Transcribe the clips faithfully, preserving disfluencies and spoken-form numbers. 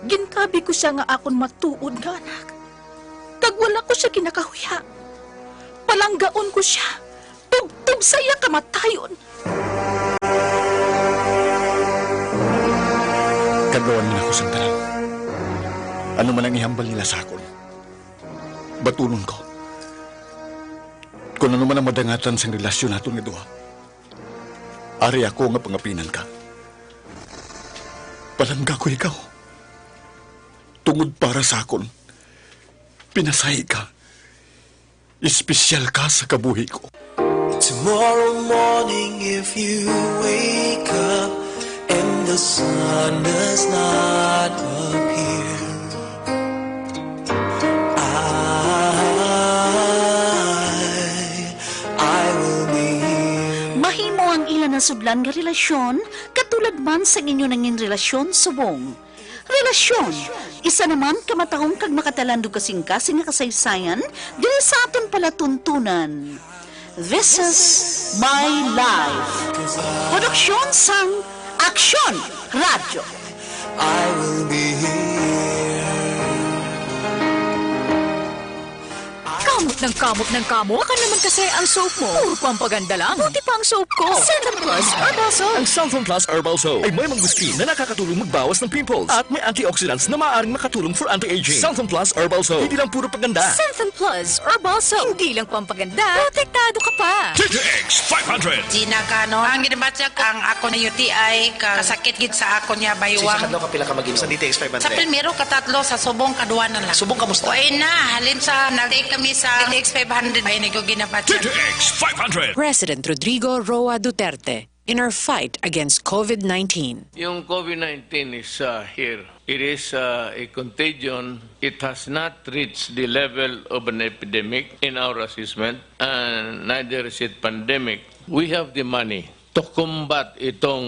Gintabi ko sia nga akon matuod nga anak, kag wala ko sia ginakahuya. Palanggaon ko sia tubtob sa iya kamatayon. Kadluan man ako sang tanan. Ano man ang ihambal nila sa akon, batunon ko. Kon ano man ang madangatan sang relasyon naton nga duha, ari ako nga pangapinan ka. Palangga ko ikaw. Tungod para sa akon, pinasahi ka. Espesyal ka sa kabuhi ko. Tomorrow morning, if you wake up and the sun does not appear, I, I will be here. Mahimo ang ila nasudlan nga relasyon, katulad man sang inyo nangin relasyon subong. Relasyon, isa naman ka matahom kag makatalandog kasing-kasing nga kasaysayan diri sa aton palatuntunan. This is My Life. Produksyon sang Aksyon Radyo. I will be here. Kamot ng kamot ng kamot. Baka naman kasi ang soap mo, puro pampaganda lang. Buti pa ang soap ko. Cellphone Plus Herbal Soap. Ang Cellphone Plus Herbal Soap ay may mangosteen na nakakatulong magbawas ng pimples at may antioxidants na maaaring makatulong for anti-aging. Cellphone Plus Herbal Soap. Hindi lang puro paganda. Cellphone Plus Herbal Soap. Hindi lang pampaganda, protektado ka pa. T T X five hundred. Gina Cano. Ang ginabatyag ang ako na U T I, ka-, kasakit gid sa ako niya, baywang. Sa kadlaw ka pila ka mag-inom? Sa D T X five hundred. Sa primero, katatlo, sa subong, kadwa na lang. Subong, kamusta? Way na, halin sa nag-take kami sa D T X five hundred, ay, nigo ginabatyag. D T X five hundred. President Rodrigo Roa Duterte in our fight against COVID nineteen. Yung COVID nineteen is, uh, here. It is, uh, a contagion. It has not reached the level of an epidemic in our assessment, and neither is it pandemic. We have the money to combat itong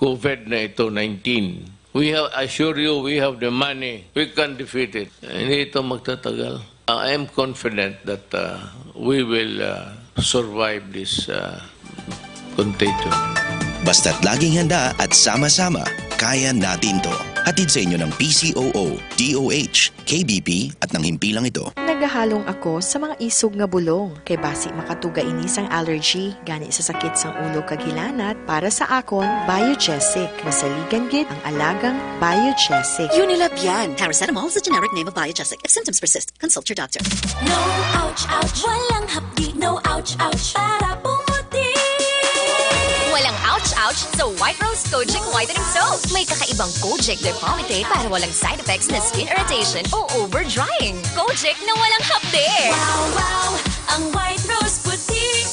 COVID na ito, nineteen. We have, I assure you, we have the money. We can defeat it. Hindi ito magtatagal. I am confident that, uh, we will, uh, survive this, uh, contagion. Basta't laging handa at sama-sama, kaya natin 'to. Hatid sa inyo ng P C O O, D O H, K B P, at ng himpilang ito. Nagahalong ako sa mga isog nga bulong, kay basi makatuga ini sang allergy, gani sa sakit sang ulo kag hilanat. Para sa akon, Biogesic. Masaligan gid ang alagang Biogesic. Unilab yan. Paracetamol is the generic name of Biogesic. If symptoms persist, consult your doctor. No ouch, ouch. Walang hapdi, no ouch, ouch. Para pumuti. Walang ouch, ouch sa White Rose Kojic Whitening Soap. May kakaibang Kojic de Palmitate para walang side effects na skin irritation o over drying. Kojic na walang hapdi. Wow, wow, ang White Rose puti.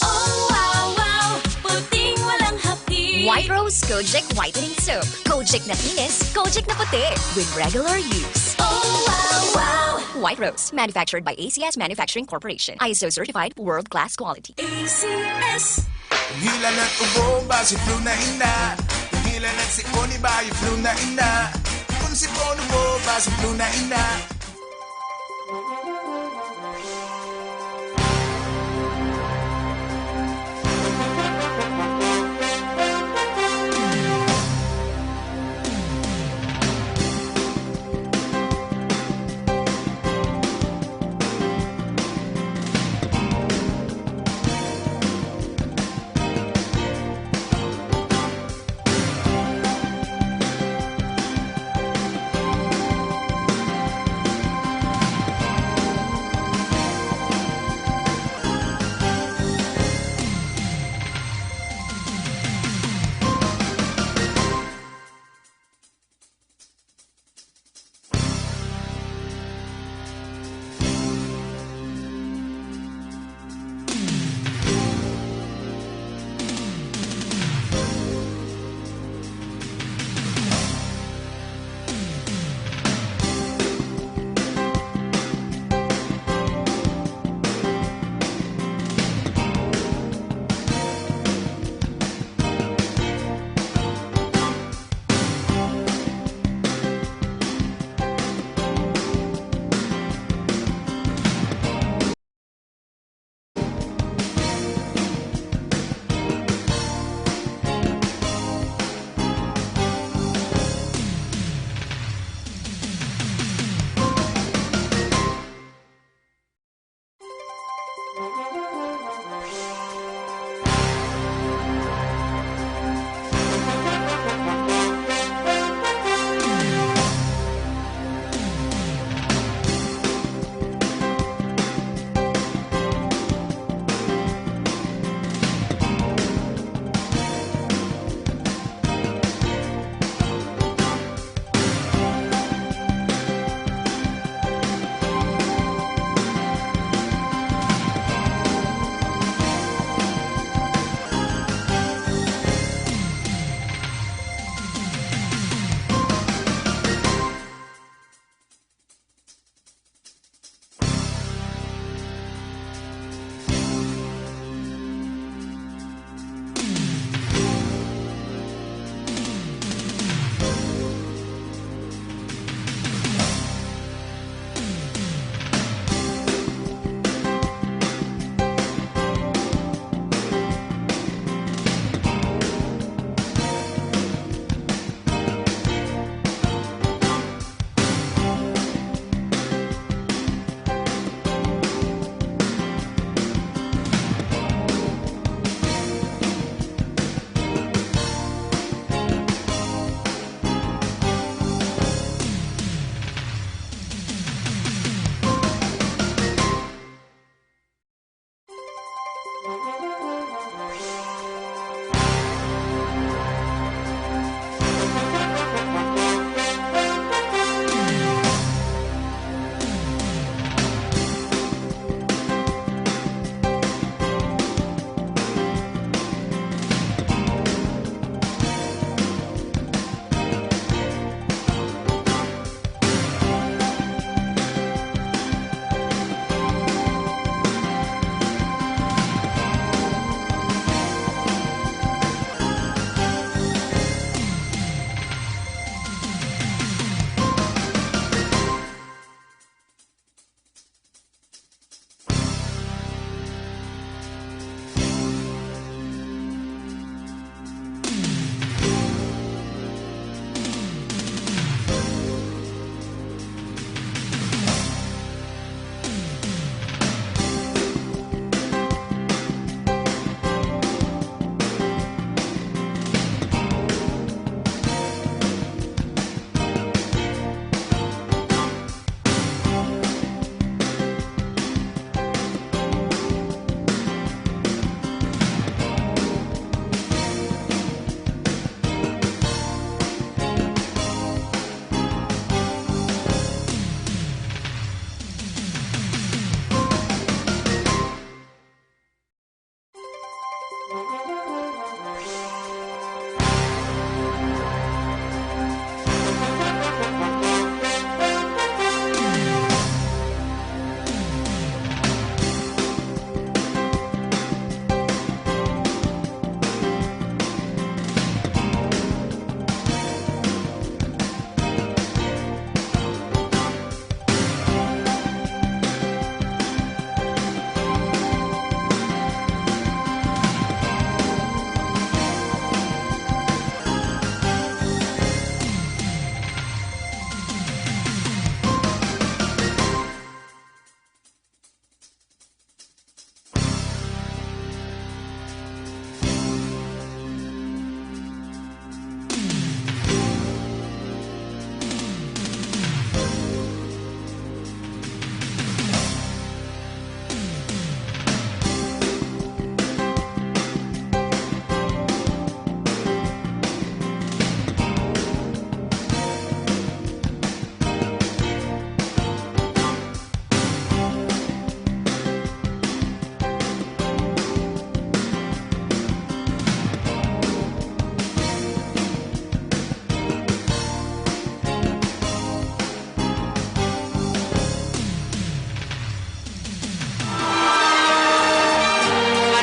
Oh, wow, wow, puting walang hapdi. White Rose Kojic Whitening Soap. Kojic na kinis, Kojic na puti. With regular use. Oh, wow, wow. White Rose, manufactured by A C S Manufacturing Corporation. I S O certified, world-class quality. A C S. Kung hilanat ubo, basi flu na ina. Kung hilanat sikoni, bayo flu na ina. Kung sipon ubo, basi flu na ina.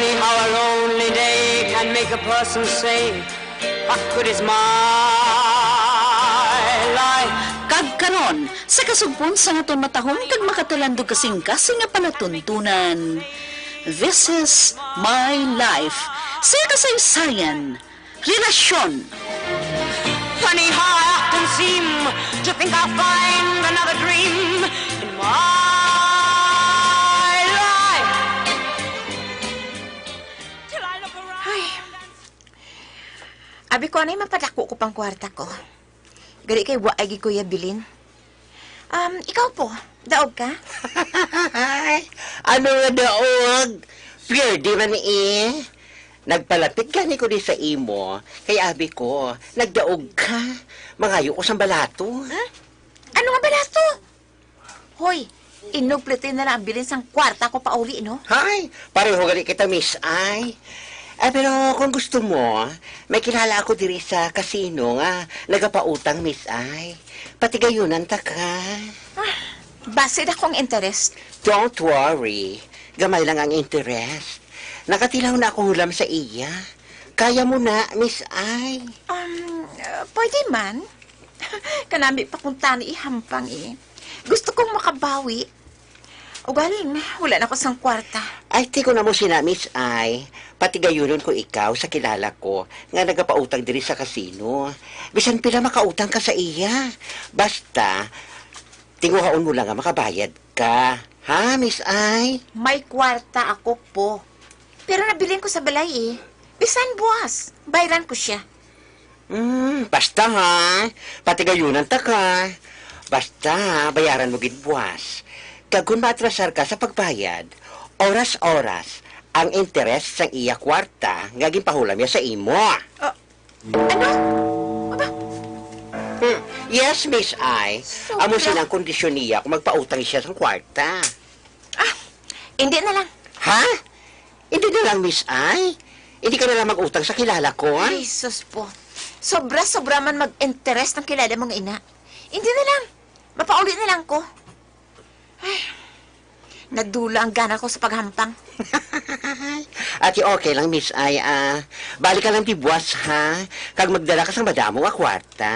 Funny how a lonely day can make a person say, "What good is my life?" Kag karon, sa kasugpon sang aton matahom kag makatalandog kasing-kasing nga palatuntunan. This is My Life. Sa kasaysayan, relasyon. Funny how I often seem to think I'll find another dream in my life. Abi ko, anay mapadako ko pang kwarta ko. Gali kay wa ay gid ko iya bilin. Um, ikaw po, daog ka? Ano nga daog? Pierde man eh. Nagpalapit gani ko di sa imo, kay abi ko, nagdaog ka. Mangayo ko sang balato. Hmm? Ano nga balato? Hoy, inugplete na lang ang bilin sang kwarta ko pauli, no? Hay, pareho gali kita, Miss Ai. Eh, pero kung gusto mo, may kilala ako diri sa casino nga nagapautang, Miss Ai. Patigayunan ta ka. Ah, basi dakong interest. Don't worry. Gamay lang ang interest. Nakatilaw na akong hulam sa iya. Kaya mo na, Miss Ai. Um, uh, pwede man. Kanami pa kung tani ihampang eh. Gusto kong makabawi. Ugaling, wala na ko sang kwarta. Ay, ti ko na mo sina, Miss Ai. Patigayunon ko ikaw sa kilala ko nga nagapautang diri sa kasino. Bisan pila makautang ka sa iya. Basta, tinguhaon mo lang nga makabayad ka. Ha, Miss Ai? May kwarta ako po. Pero nabilin ko sa balay eh. Bisan buwas, bayran ko siya. Hmm, basta ha. Patigayunan ta ka. Basta, bayaran mo gid buwas. Kag kung maatrasar ka sa pagbayad, oras-oras ang interes sang iya kwarta nga ginpahulam niya sa imo. Ah, ano? Aba? Hmm, yes, Miss Ai. Sobra. Amo sina ang kondisyon niya kung magpautang siya sang kwarta. Ah, hindi na lang. Ha? Hindi na lang, Miss Ai. Hindi ka na lang mag-utang sa kilala ko, ha? Ay, sus po. Sobra-sobra man mag-interes ang kilala mo nga ina. Hindi na lang. Mapauli na lang ko. Ay, nadula ang gana ko sa paghampang. Ati, okay lang, Miss Ai, ah. Balik ka lang di buwas, ha? Kag magdala ka sang madamo nga kwarta.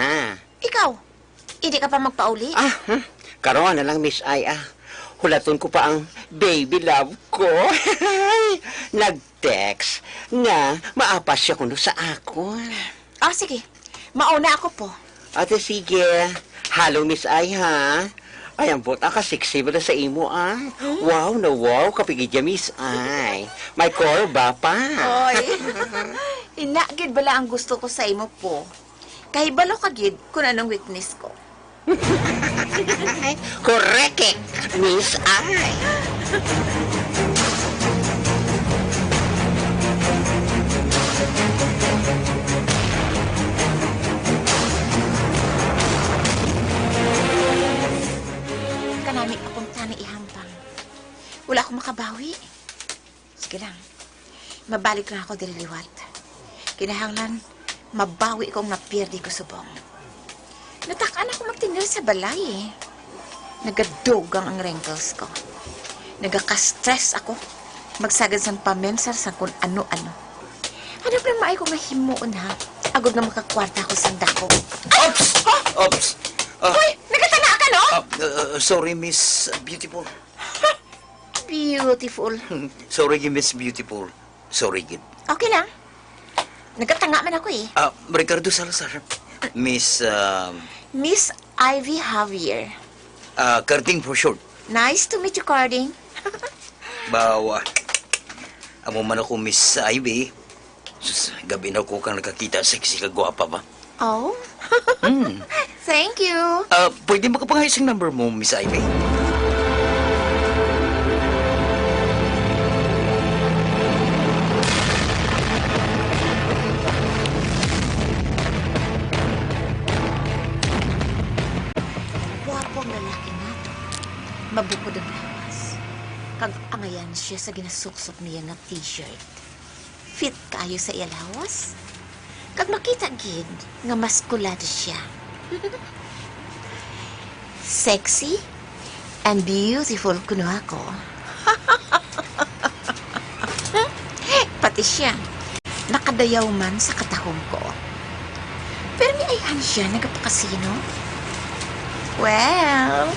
Ikaw, hindi ka pa magpauli? Ah, hmm. Karon na lang, Miss Ai, ah. Hulaton ko pa ang baby love ko. Nag-text nga maapas siya kuno sa akon. Ah, sige. Mauna ako po. Ate, sige. Hello, Miss Ai, ha? Ay, ambot, ah, ka-sexy bala sa imo, ah. Hmm? Wow na wow, kapigidya, Miss Ai. May core ba pa? Oy. Ina gid bala ang gusto ko sa imo po. Kahibalo ka gid kung anong weakness ko. Correct, eh, Miss Ai. Kanami akong tani ihambang. Wala akong makabawi. Sige lang. Mabalik lang ako diri liwat. Kinahanglan mabawi ko ang napiyerde ko subong. Natak-an ako magtingala sa balay, eh. Nagadugang ang wrinkles ko. Nagaka-stress ako. Magsagad sang pamensar sang kun ano-ano. Ano pa ang maayo ko nga himuon, ha? Agod nga makakwarta ako sang dako. Oops! Oops! Ah. Hoy! Nagatanga ka, no? Ah, uh, sorry, Miss Beautiful. Beautiful. Sorry gid, Miss Beautiful. Sorry gid. Okay lang. Nagatanga man ako eh. Ah, Ricardo Salazar. Miss, ah, Miss Ivy Javier. Ah, Carding for short. Nice to meet you, Carding. Bawa. Amo man ako, Miss Ivy. Sus, gabi na ko kang nakakita, sexy kag gwapa ba? Oh? Hmm. Thank you. Ah, pwede makapangayo sing number mo, Miss Ivy? Gwapo ang lalaki nga to. Mabukod ang lawas. Kag angayan siya sa ginasuksok niya nga t-shirt. Fit kaayo sa iya lawas. Kag makita gid nga maskulado siya. Sexy and beautiful kuno ako. Pati siya, nakadayaw man sa katahom ko. Pero ni ayhan siya nagapakasino? Well,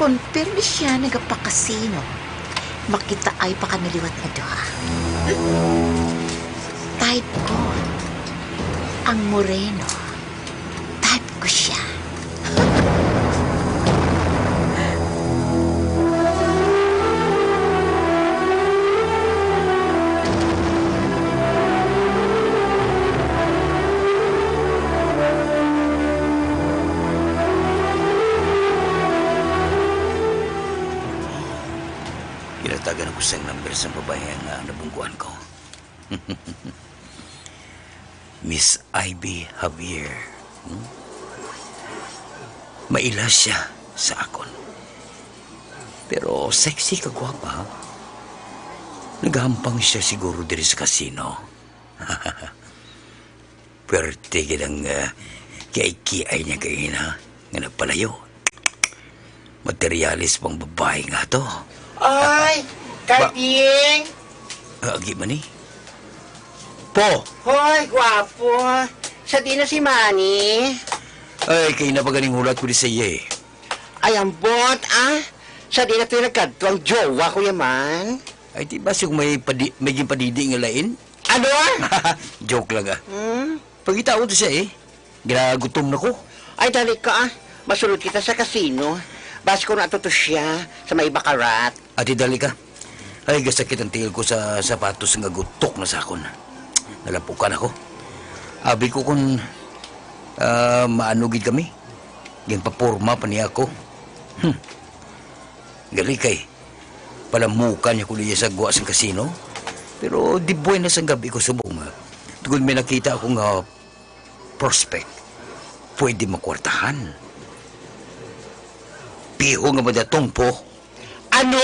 kung pirmi siya nagapakasino, makitaay pa kami liwat nga duha. Type ko ang moreno. Type ko siya. Sang number sang babayi nga nabungguan ko. Miss Ivy Javier. Hmm? Maila siya sa akon. Pero sexy ka gwapa. Nagahampang siya siguro diri sa casino. Pwerte gid ang, ah, kiay-kiay niya kaina nga nagpalayo. Materyales pang babae nga to. Ay, Ba- Karding! Ah, agi man ni. Po! Hoy, gwapo! Sa di na si Manny? Ay, kay na pa ganing hulat ko di sa iya eh. Ay, ambot, ah! Sa di na to nagkadto ang jowa ko yaman? Ay, di ba siya may, padi, may ginpadidi nga lain? Ano? Joke lang, ah. Hmm? Pagkita ko to siya, eh. Ginagutom na ko. Ay, dali ka, ah. Masulod kita sa kasino. Basi ko na to siya sa may bakarat. Ati, dali ka. Ay, gasakit ang tiil ko sa sapatos nga gutok na sa akon. Nalapukan ako. Abi ko kung, ah, maano gid kami. Ginpaporma pa niya ako. Hmm. Gali kay, palamukan niya ko niya sa gwa sang kasino. Pero di buenas ang gabi ko subong, ah. Tungod may nakita ako nga prospect. Pwede makwartahan. Piho nga madatong po. Ano?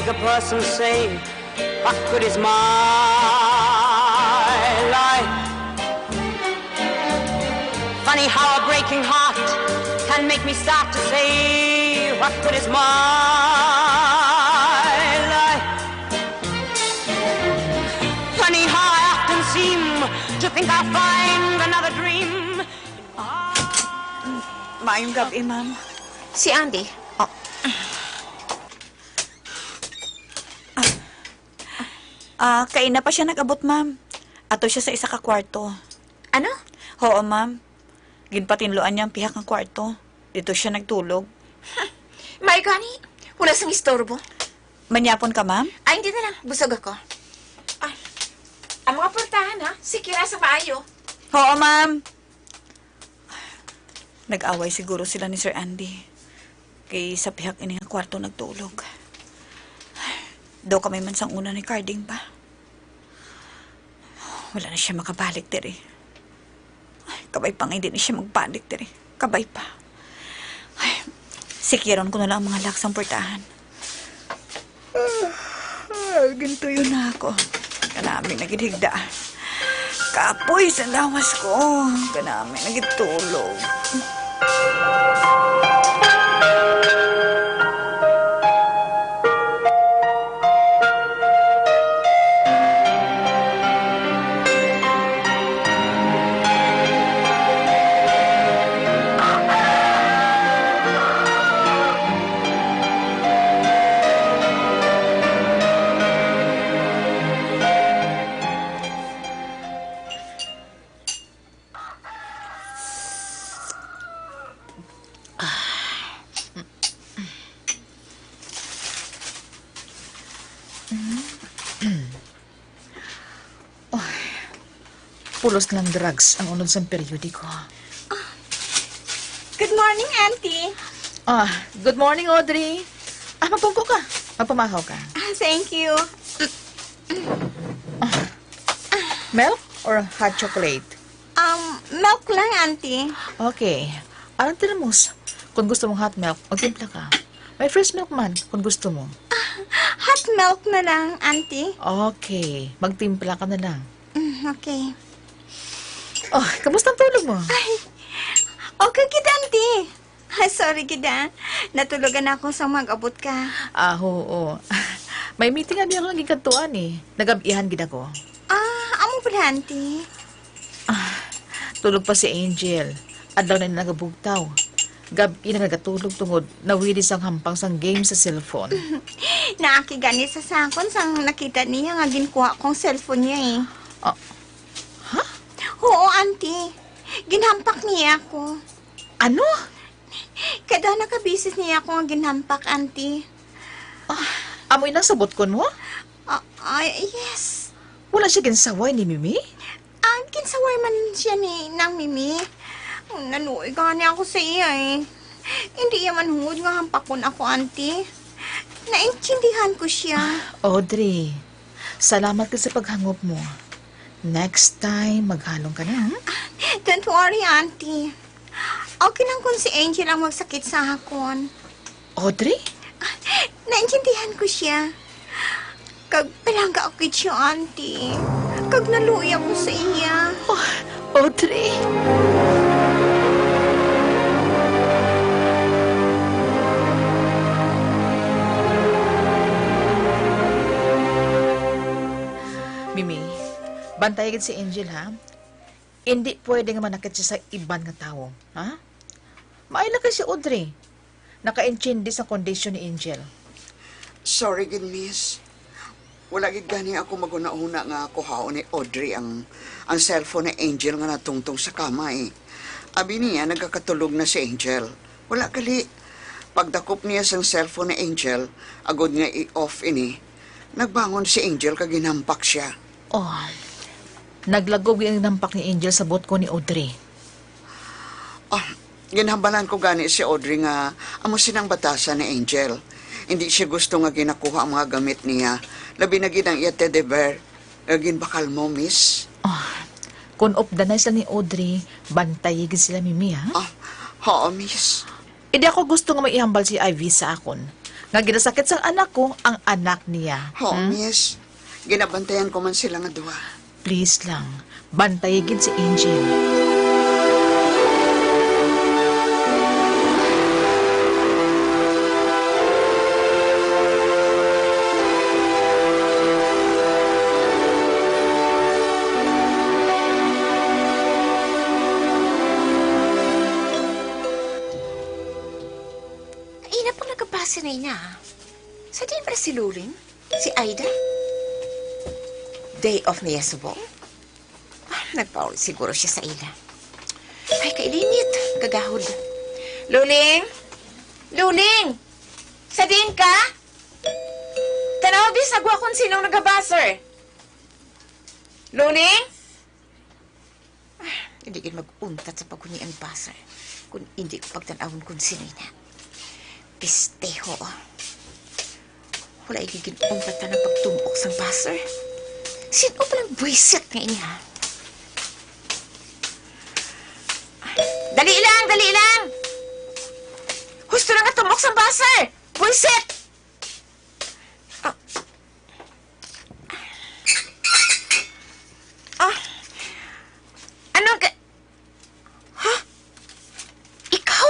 A person say, what good is my life? Funny how a breaking heart can make me start to say, what good is my life? Funny how I often seem to think I'll find another dream. Maayong gabi, ma'am. Si Andy. Oh. Ah, kaina pa siya nag-abot, ma'am. Ato siya sa isa ka kwarto. Ano? Oo, ma'am. Ginpatinluan niya ang pihak nga kwarto. Dito siya nagtulog. May gani, wala sang istorbo. Manyapon ka, ma'am? Ay, hindi na lang. Busog ako. Ay, ang mga portahan, ha? Sige, nasa maayo. Oo, ma'am. Nag-away siguro sila ni Sir Andy. Kay sa pihak ini nga kwarto nagtulog. Daw kami man sang una ni Carding ba? Wala na siya makabalik diri. Ay, kabay pa nga hindi na siya magbalik diri. Kabay pa. Ay, sikiron ko na lang ang mga lock sang portahan. Ah, gintuyo na ako. Kanami na gid higda. Kapoy sa lawas ko. Kanami na gid tulog. Oy, pulos lang drugs ang unod sang periodiko. Good morning, Auntie. Ah, good morning, Audrey. Ah, magpungko ka. Magpamahaw ka. Ah, thank you. Ah, milk or hot chocolate? Um, milk lang, Auntie. Okay. Aron tinamos, kung gusto mong hot milk, magtimpla ka. May fresh milk man, kung gusto mo. Ah, hot milk na lang, Auntie. Okay. Magtimpla ka na lang. Mm, okay. Oh, kamusta ang tulog mo? Ay, okay gid, Auntie. Ay, sorry gid, ah. Natulogan ako sang mag-abot ka. Ah, oo. May meeting abi ako nga ginkadtuan, eh. Nagab-ihan gid ako. Ah, amo pala, Auntie. Ah, tulog pa si Angel. Adlaw na nagabugtaw. Gab-i na nagatulog tungod nawili sang hampang sang game sa cellphone. Naakig gani sa sakon sang nakita niya nga ginkuha kong cellphone niya, eh. Ah, ha? Oo, Auntie. Ginhampak niya ako. Ano? Kadana ka beses niya ako nga ginhampak, Auntie. Ah, amo inang sabot kon mo? Ah, ay, yes. Wala siya ginsaway ni Mimi? Ah, ginsaway man siya ni Nang Mimi. Naluoy gani ako sa iya, eh. Hindi iya manhungod nga hampakon ako, Auntie. Naintindihan ko siya. Audrey, salamat ka sa paghangop mo. Next time, maghalong ka na, hmm? Don't worry, Auntie. Okay lang kung si Angel ang magsakit sa akon. Audrey? Naintindihan ko siya. Kag palangga ako kay siya, Auntie. Kag naluoy ako sa iya. Oh, Audrey. Mimi, bantay gid si Angel, ha? Indi pwede nga manakit siya sa iban nga tawo, ha? Maayo lang kay si Audrey. Nakaintindi sa kondisyon ni Angel. Sorry gid, miss. Wala gid gani ako maghunahuna nga kuhaon ni Audrey ang, ang cellphone ni Angel nga natungtong sa kama, eh. Abi niya, nagakatulog na si Angel. Wala gali. Pagdakop niya sang cellphone ni Angel, agod nga i-off ini, nagbangon si Angel kag ginhampak siya. Oh, naglagob ang ginhampak ni Angel, sabot ko ni Audrey. Ah, ginhambalan ko gani si Audrey nga amo sinang batasan ni Angel. Hindi siya gusto nga ginakuha ang mga gamit niya, labi na gid ang iya teddy bear nga ginbakal mo, miss. Oh, kung updanay sila ni Audrey, bantayi gid sila, Mimi, ha? Ah, oo, miss. Hindi ako gusto nga may ihambal si Ivy sa akon. Nga ginasakit sang anak ko ang anak niya. Ho, Hmm? miss. Ginabantayan ko man sila nga duha. Please lang, bantayi gid si Angel. Ina pa nagapasa na ina. Sa diin ba si Luling? Si Aida? Day off niya subong? Ah, nagpauli siguro siya sa ila. Ay, kailinit. Kagahod. Luling? Luling! Sa diin ka? Tanaw, bisag wa kung sinong nagabuzzer. Luling? Ah, hindi gid mag-untat sa paghunyi ang buzzer kung hindi ko pagtan-awon kung sino ina. Pisteho. Wala gid gin-untatan ang pagtumok sang buzzer. Sino pa lang buwisit nga ini, ha? Dali lang, dali lang! Husto na nga tumok sang buzzer! Buwisit! Ah. Ah. Ano ka, ha? Ikaw?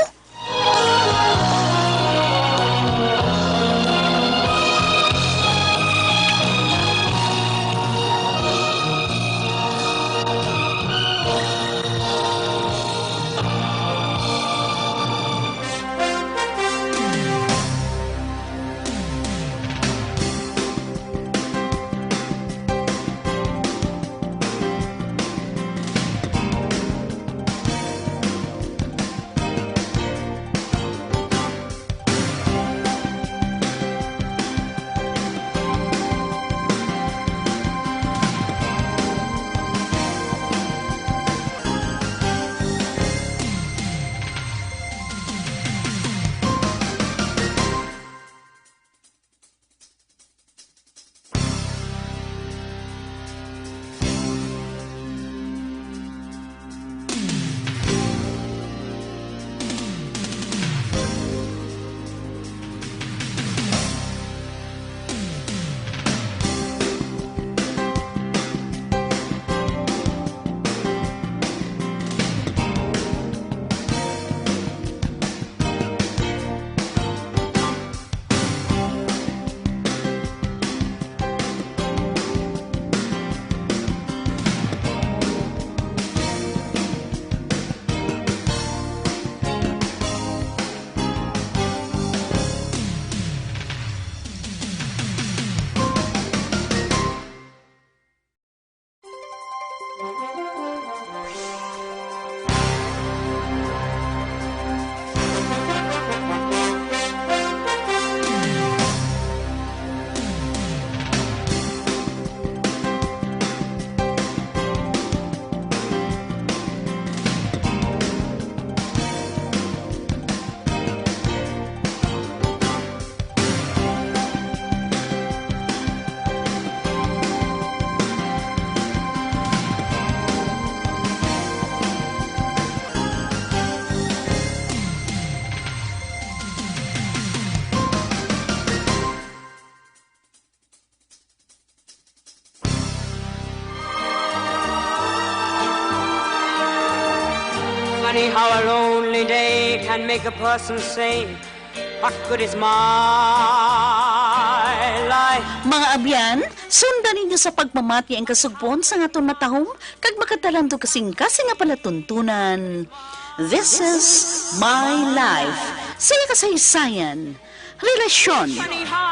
Funny how a lonely day can make a person say, "What good is my life?" Mga abyan, sundan ninyo sa pagpamati ang kasugpon sang aton matahom kag makatalandong kasing-kasing nga palatuntunan. This is My Life. Sa iya kasaysayan, relasyon.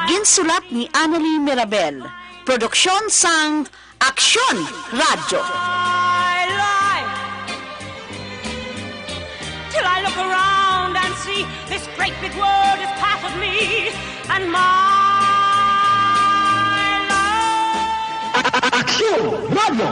Ginsulat ni Annalie Mirabel. Produksyon sang Aksyon Radyo. My life, till I look around and see this great big world is part of me, and my love. Aksyon Radyo.